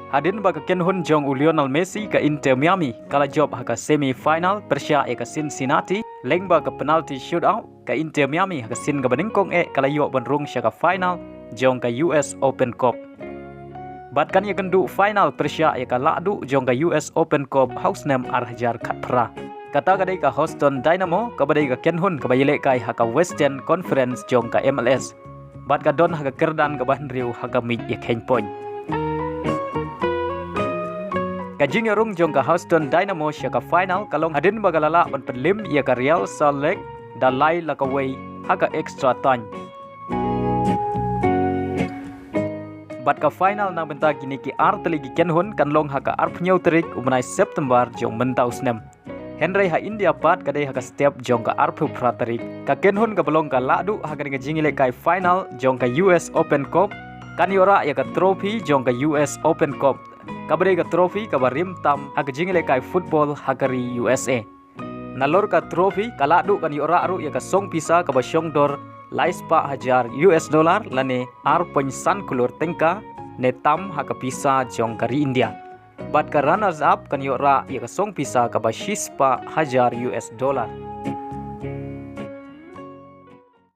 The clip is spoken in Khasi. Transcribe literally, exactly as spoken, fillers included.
Hadien ba ka kynhun jong u Lionel Messi ka Inter Miami ka la jop ha ka semi final pyrshah ïa ka Cincinnati, lyngba ka penalty shootout, ka Inter Miami ha ka sien kaba nyngkong eh ka la ïoh ban rung sha ka final jong ka U S Open Cup. Bad kan ïakynduh final pyrshah ïa ka lahduh jong ka U S Open Cup ha u snem ar hajar khatphra. Kata ka dei ka Houston Dynamo kaba dei ka kynhun kaba ïalehkai ha ka Western Conference jong ka M L S. Bad ka don ha ka kyrdan kaba hynriew ha ka miej ïakheiñ point. Ka jingïarung jong ka Houston Dynamo sha ka final ka long hadien ba ka la lah ban pynlip ïa ka Real Salt Lake da lai la kawei ha ka extra time. Bad ka final na bynta kine ki ar tylli ki kynhun kan long ha ka arphew hynñiew tarik u bnai September jong mynta u snem. Hynrei ha India pat ka dei ha ka step jong ka arphew phra tarik. Ka kynhun kaba long ka lahduh ha kane ka jingïalehkai final jong ka U S Open Cup kan ïoh rah ïa ka trophy jong ka U S Open Cup, kaba dei ka trophy kaba rim tam ha ka jingïalehkai football ha ka ri U S A. Nalor ka trophy, ka lahduh kan ïoh rah ruh ïa ka song pisa kaba shong dor lai spah hajar U S dollar lane ar point san klur tyngka, ne tam ha ka pisa jong ka ri India. Bad ka runners up kan ïoh rah ïa ka song pisa kaba shi spah hajar U S dollar.